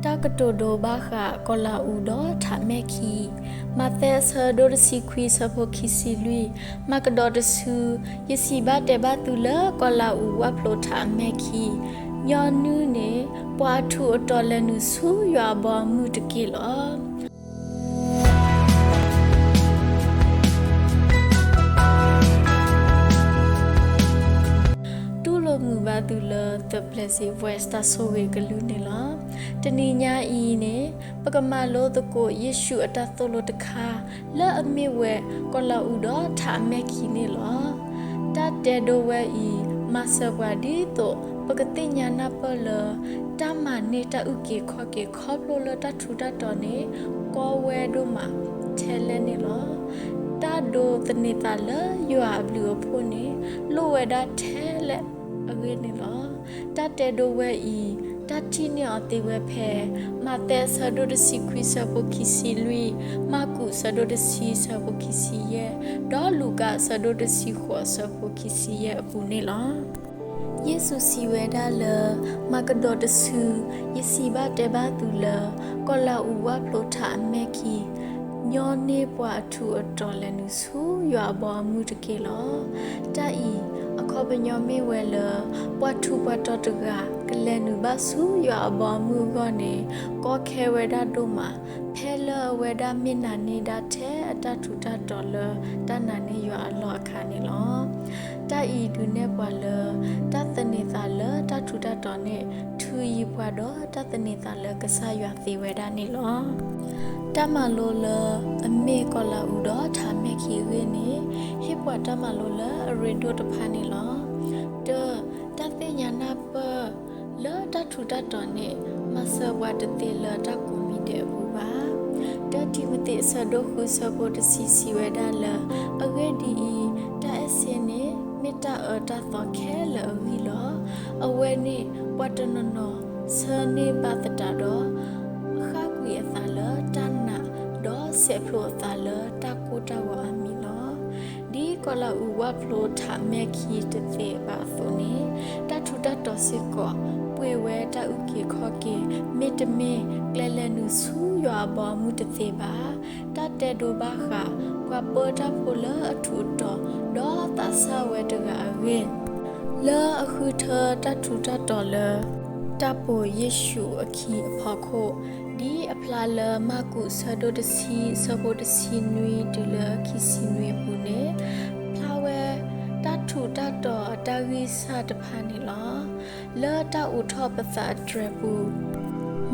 တၢ်ကတိၤဒိဘၣ်ဃးကီၤလၤအူဒီးထးမဲၢ်ခံ, မးသဲအဆၢဒိၣ်တဆံခွံအဆၢဖိခံဆံလွံၢ်, မၤကဒီးတဆူ, ယစံးဘၣ်တဲဘၣ်သုလၢကီၤလၤအူဝၣ်ဖျိထးအမဲၢ်ခံ, ညီနုၢ်န့ၣ် ပှၤအထူးအတီၤလဲၤနုာ်ဆူယွၤအဘီအမုၢ်တက့ၢ်လီၤ. တူၢ်လိာ်မုာ်ဘၣ်သုလၢ The Blessed Voice တၢ်ဆိၣ်ဂ့ၤကလုၢ်န့ၣ်လီၤ. တနံၤညါအံၤန့ၣ် ပကမၤလိသကိးယ့ၣ်ၡူးအတၢ်သိၣ်လိတခါ လၢအမ့ၢ်ဝဲကီၤလၤအူဒီးထးအမဲၢ်ခံန့ၣ်လီၤ. တၢ်တဲဒိဝဲအံၤ မၤစၢၤပှၤဒ်သိး ပကသ့ၣ်ညါနၢ်ပၢၢ်လၢ တၢ်မၤန့ၢ်တၢ်အုၣ်က့ၤခီၣ်က့ၤခီဖျိလၢတၢ်ထူးတၢ်တီၤန့ၣ် ကီဝဲဒိၣ်မးထဲလဲၣ်န့ၣ်လီၤ. တၢ်ဒိးသန့ၤသးလၢယွၤအဘျုးအဖှိၣ်န့ၣ် လိၣ်ဝဲဒၣ်ထဲလဲၣ်အဂ့ၢ်န့ၣ်လီၤ. တၢ်တဲဒိဝဲအံၤ တၢ်ထံၣ်န့ၢ်အီၤသ့ဝဲဖဲ မးသဲအဆၢဒိၣ်တဆံခွံအဆၢဖိခံဆံလွံၢ်, မၢ်ကူးအဆၢဒိၣ်တဆံအဆၢဖိခံဆံယဲၢ်, ဒီးလူၤကၣ်အဆၢဒိၣ်တဆံဃိးအဆၢဖိခံဆံယဲၢ်အပူၤန့ၣ်လီၤ. ယ့ၣ်ၡူးစံးဝဲဒၣ်လၢ မၤကဒီးတဆူ, ယစံးဘၣ်တဲဘၣ်သုလၢ ကီၤလၤအူဝၣ်ဖျိထးအမဲၢ်ခံ, ညီနုၢ်ပှၤအထူးအတီၤလဲၤနုာ်ဆူယွၤအဘီအမုၢ်တက့ၢ်လီၤ. တၢ်အံၤ အခီပညီမ့ၢ်ဝဲလၢ ပှၤထူးပှၤတီၤတဂၤ ကလဲၤနုာ်ဘၣ်ဆူယွၤအဘီအမုၢ်အဂီၢ်န့ၣ် ကီခဲဝဲဒၣ်ဒိၣ်မး ဖဲလၢအဝဲဒၣ်မ့ၢ်နာ်န့ၢ်ဒၣ်ထဲအတၢ်ထူးတၢ်တီၤလၢတၢ်နာ်န့ၢ်ယွၤအလီၢ်အခါန့ၣ်လီၤ. တၢ်အံၤဒုးနဲၣ်ပှၤလၢ တၢ်သန့ၤသးလၢတၢ်ထူးတၢ်တီၤန့ၣ် ထုးယံၤပှၤဒီးတၢ်သန့ၤသးလၢကစၢ်ယွၤသ့ဝဲဒၣ်န့ၣ်လီၤ. တၢ်မၤလိလၢအမ့ၢ်ကီၤလၤအူဒီးထးမဲၢ်ခံအဂ့ၢ်န့ၣ် ဟ့ၣ်ပှၤတၢ်မၤလိလၢအရ့ဒိၣ်တဖၣ်န့ၣ်လီၤ. တၢ, တၢ်သ့ၣ်ညါနၢ်ပၢၢ် လၢတၢ်ထူးတၢ်တီၤန့ၣ် မၤစၢၤပှၤတသ့လၢတၢ်ကိးမံၤဒဲးအပူၤဘၣ်. တၢတံၤမသ့းအဆၢဒိၣ်ဃုအဆၢဖိတဆံစံးဝဲဒၣ်လၢ အဂ့ၢ်ဒ်အံၤ, တၢ်အဲၣ်စ့န့ၣ် မ့ၢ်တၢ်အၢတၢ်သီခဲလၢာ်အဂံၢ်လီၤ. အဝဲန့ၣ် ပှၤတနီၤနီၤဆၢန့ၢ်ဘၣ်သတးဒီး ဃၣ်ကွံာ်အသးလၢတၢ်နာ်, ဒီးဆဲးဖျိအသးလၢတၢ်ကိၢ်တၢ်ဂီၤအါမံၤလီၤ. ဒ်ကီၤလၤအူဝၣ်ဖျိထးမဲၢ်ခံတသ့ဘၣ်အသိးန့ၣ် တၢ်ထူးတၢ်တီၤစ့ၢ်ကီး ပှ့ၤဝဲတၢ်အုၣ်က့ၤခီၣ်က့ၤ မ့တမ့ၢ်ကျဲလဲၤနုာ်ဆူယွၤအဘီအမုၢ်တသ့ဘၣ်. တၢ်တဲဒိဘၣ်ဃး ပှၤပၢတၢ်ဖိလၢအထူးအတီၤ ဒီးသးစၢ်ဝဲတဂၤအဂ့ၢ် လၢအဃုထၢတၢ်ထူးတၢ်တီၤလၢ တၢ်ပိာ်ယ့ၣ်ၡူးအခံအဖီခိၣ်, ဒ်အဖျါလၢမၢ်ကူးအဆၢဒိၣ်တဆံ အဆၢဖိတဆံနွံတုၤလၢခံဆံနွံအပူၤန့ၣ် ဖျါဝဲတၢ်ထူးတၢ်တီၤအတၢ်ဂံၢ်စၢ်တဖၣ်န့ၣ်လီၤ. လၢတၢ်အိးထီၣ်ပသးအတြဲၤပူၤ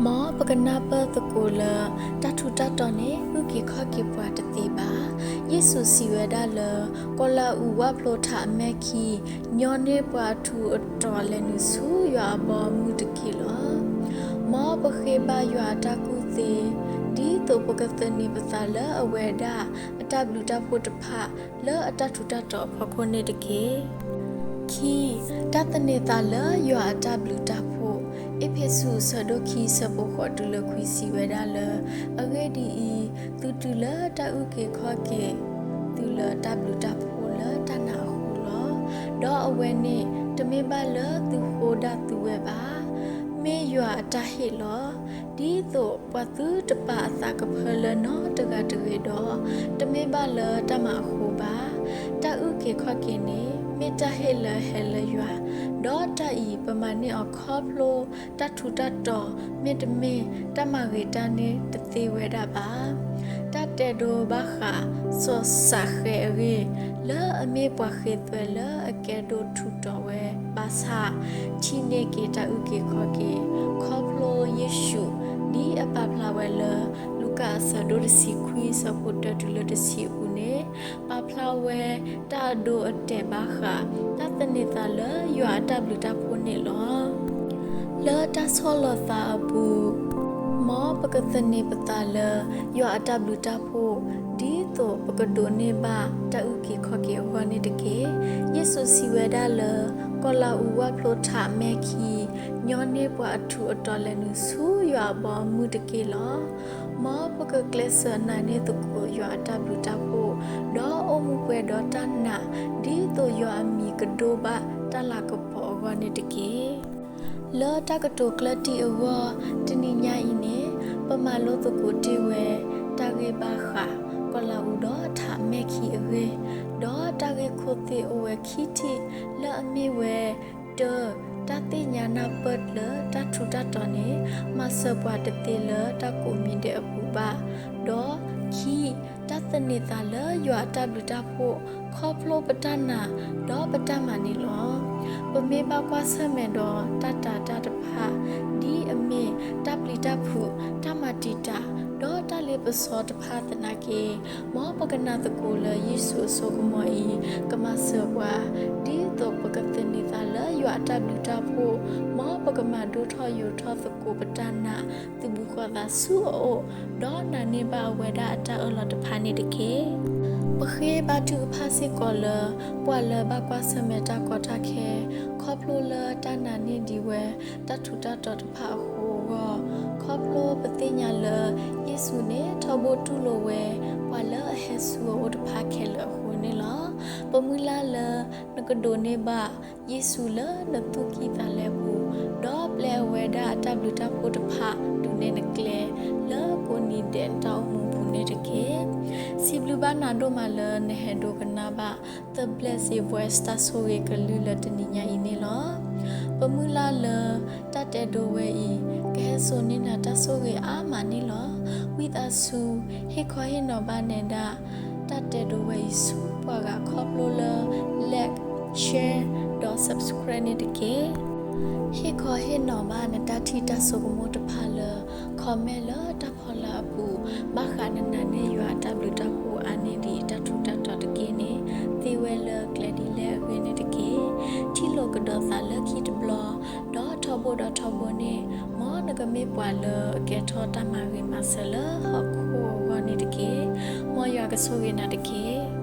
မ်ပကနၢ်ပၢၢ်သကိးလၢ တၢ်ထူးတၢ်တီၤန့ၣ် အုၣ်က့ၤခီၣ်က့ၤပှၤတသ့ဘၣ်. ယ့ၣ်ၡူးစံးဝဲဒၣ်လၢ ကီၤလၤအူဝၣ်ဖျိထးအမဲၢ်ခံ ညီနုၢ်ပှၤအထူးအတီၤလဲၤနုာ်ဆူယွၤအဘီအမုၢ်တက့ၢ်လီၤ. မ်ပဃ့ဘါယွၤအတၢ်ကူၣ်သ့, ဒ်သိးပကသန့ၤပသးလၢအဝဲဒၣ်အတၢ်ဘျုးတၢ်ဖှိၣ်တဖၣ် လၢအတၢ်ထူးတၢ်တီၤအဖီခိၣ်န့ၣ်တက့ၢ်. ခံ, တၢ်သန့ၤသးလၢယွၤအတၢ်ဘျုးတၢ်ဖှိၣ်, အ့းဖ့းစူးအဆၢဒိၣ်ခံ အဆၢဖိဃိးတုၤလၢခွံစံးဝဲဒၣ်လၢ အဂ့ၢ်ဒ်အံၤ, သုတုၤလၢတၢ်အုၣ်က့ၤခီၣ်က့ၤ သုလၢတၢ်ဘျုးတၢ်ဖှိၣ်လၢတၢ်နာ်အဃိလီၤ. ဒီးအဝဲန့ၣ် တမ့ၢ်ဘၣ်လၢသုဃိဒၣ်သုဝဲဘၣ်, မ့ၢ်ယွၤအတၢ်ဟ့ၣ်လီၤ. ဒ်သိးပှၤသုတပာ်အသးကဖၢလၢနီတဂၤတဂ့ၤဒီး, တမ့ၢ်ဘၣ်လၢတၢ်မၤအဃိဘၣ်. တၢ်အုၣ်က့ၤခီၣ်က့ၤန့ၣ် မ့ၢ်တၢ်ဟ့ၣ်လၢဟဲလၢယွၤ, ဒီးတၢ်အံၤပမၤန့ၢ်အီၤခီဖျိ တၢ်ထူးတၢ်တီၤ မ့တမ့ၢ်တၢ်မၤဂ့ၤတၢ်န့ၣ်တသ့ဝဲဒၣ်ဘၣ်. တၢ်တဲဒိဘၣ်ဃး စီၤစးဃဲအဂ့ၢ်, လၢအမ့ၢ်ပှၤဃ့သွဲလၢအကဲဒိၣ်ထူးတီၤဝဲဘၣ်ဆၣ် ထံၣ်န့ၢ်က့ၤတၢ်အုၣ်က့ၤခီၣ်က့ၤ ခီဖျိယ့ၣ်ၡူး ဒ်အပာ်ဖျါဝဲလၢ လူၤကၣ်အဆၢဒိၣ်တဆံခွံ အဆၢဖိတၢတုၤလၢတဆံအပူၤန့ၣ် ပာ်ဖျါဝဲတၢ်အဒိအတဲာ်ဘၣ်ဃး တၢ်သန့ၤသးလၢယွၤအတၢ်ဘျုးတၢ်ဖှိၣ်န့ၣ်လီၤ. လၢတၢ်ဆီၣ်လီၤသးအပူၤ, မ်ပကသန့ၤပသးလၢ ယွၤအတၢ်ဘျုးတၢ်ဖှိၣ် ဒ်သိးပကဒိးန့ၢ်ဘၣ်တၢ်အုၣ်က့ၤခီၣ်က့ၤအဂီၢ်န့ၣ်တက့ၢ်. ယ့ၣ်ၡူးစံးဝဲဒၣ်လၢ ကီၤလၤအူဝၣ်ဖျိထးအမဲၢ်ခံ ညီနုၢ်ပှၤအထူးအတီၤလဲၤနုာ်ဆူယွၤအဘီအမုၢ်တက့ၢ်လီၤ. မ်ပကကျဲးစၢးနာ်န့ၢ်သကိးယွၤအတၢ်ဘျုးတၢ်ဖှိၣ်, ဒီးအိၣ်မူပှဲၤဒီးတၢ်နာ် ဒ်သိးယွၤအမံၤကဒိဘၣ်တၢ်လၤကပီၤအဂီၢ်န့ၣ်တက့ၢ်. လၢတၢ်ကတိၤကျၢၢ်တံၢ်အဂီၢ်, တနံၤညါအံၤန့ၣ် ပမၤလိသကိးတ့ၢ်ဝဲ တၢ်ဂ့ၢ်ဘၣ်ဃး ကီၤလၤအူဒီးထးမဲၢ်ခံအဂ့ၢ်, ဒီးတၢ်ဂ့ၢ်ခိၣ်သ့ၣ်အိၣ်ဝဲခံထံၣ် လၢအမ့ၢ်ဝဲ, တၢ, တၢ်သ့ၣ်ညါနၢ်ပၢၢ်လၢတၢ်ထူးတၢ်တီၤန့ၣ် မၤစၢၤပှၤတသ့လၢတၢ်ကိးမံၤဒဲးအပူၤဘၣ်, ဒီးခံ, တၢ်သန့ၤသးလၢယွၤအတၢ်ဘျုးတၢ်ဖှိၣ် ခီဖျိပတၢ်နာ်ဒီးပတၢ်မၤန့ၣ်လီၤ. ပမ့ၢ်ဘၣ်ကွၢ်ဆၢၣ်မဲာ်ဒီးတၢ်တာ်တၢ်တဖၣ်, ဒ်အမ့ၢ်တၢ်ပျံၤတၢ်ဖုး, တၢ်မၤတံာ်တာ်, ဒီးတၢ်လ့ပစီတဖၣ်သနာ်က့, မ်ပကနၢ်သကိးလၢယ့ၣ်ၡူးအစိကမီၤအံၤ ကမၤစၢၤပှၤ, ဒ်သိးပကသန့ၤသးလၢယွၤအတၢ်ဘျုးတၢ်ဖှိၣ်, မ်ပကမၤဒိၣ်ထီၣ်ယိာ်ထီၣ်သကိးပတၢ်နာ် သုးဘူးဃီၤသးဆူအအိၣ်, ဒီးနာ်န့ၢ်ဘၣ်အဝဲဒၣ်အတၢ်အၢၣ်လီၤတဖၣ်န့ၣ်တက့ၢ်. ပဃ့ဘါထုကဖၣ်စ့ၢ်ကီးလၢ ပှၤလၢဘၣ်ကွၢ်ဆၢၣ်မဲာ်တၢ်ကီတၢ်ခဲ ခီဖျိလၢတၢ်နာ်န့ၢ်ဒံးဝဲ တၢ်ထူးတၢ်တီၤတဖၣ်အဃိအဂီၢ်, ခီဖျိပသ့ၣ်ညါလၢ ယ့ၣ်ၡူးန့ၣ်ထီဘိတူၢ်လိာ်ဝဲ ပှၤလၢအဟဲဆူအအိၣ်တဖၣ်ခဲလၢာ်အဃိန့ၣ်လီၤ. ပမုၢ်လၢ်လၢ နကဒိးန့ၢ်ဘၣ် ယ့ၣ်ၡူးလၢနသူၣ်ကံၢ်သးလဲပူၤ, ဒီးပျဲအဝဲဒၣ်အတၢ်ဘျုးတၢ်ဖှိၣ်တဖၣ် တုၤန့ၢ်နကျဲ လၢကိးနံၤဒဲးတၢ်အိၣ်မူပူၤန့ၣ်တက့ၢ်. စံးဘျုးဘၣ်နၤဒိၣ်မးလၢနဟဲဒိကနၣ်ဘၣ် The Blessed Voice တၢ်ဆိၣ်ဂ့ၤကလုၢ်လၢတနံၤညါအံၤန့ၣ်လီၤ. ပမုၢ်လၢ်လၢ တၢ်တဲဒိဝဲအံၤ ကဟဲစိာ်န့ၢ်နၤတၢ်ဆိၣ်ဂ့ၤအါမးန့ၣ်လီၤ. ဝံသးစူၤ ဟ့ၣ်ခီဟ့ၣ်နီၤဘၣ်နဲဒၣ် တၢ်တဲဒိဝဲအံၤဆူပှၤဂၤခီဖျိလၢ like, share ဒီး subscribe န့ၣ်တက့ၢ်. ဟ့ၣ်ခီဟ့ၣ်နီၤဘၣ်နတၢ်ထံၣ်တၢ်ဆိကမိၣ်တဖၣ်လၢ comment လၢတၢ်ဖီလာ်အပူၤ ဘၣ်ဃးနနာ်န့ၢ်ယွၤအတၢ်ဘျုးတၢ်ဖှိၣ်အါန့ၢ်ဒံးတၢ်ထူးတၢ်တီၤတက့ၢ်န့ၣ် သ့ဝဲလၢကျဲဒ်လဲၣ်အဂ့ၢ်န့ၣ်တက့ၢ်. ထံၣ်လိာ်ကဒီးသးလၢခံတဘျီ, ဒီးထီဘိဒီးထီဘိန့ၣ် မ်နကမ့ၢ်ပှၤလၢအကဲထီၣ်တၢ်မၤဂ့ၤမၤစၢၤလၢဟီၣ်ခိၣ်အဂီၢ်န့ၣ်တက့ၢ်. မ်ယွၤကဆိၣ်ဂ့ၤနၤတက့ၢ်.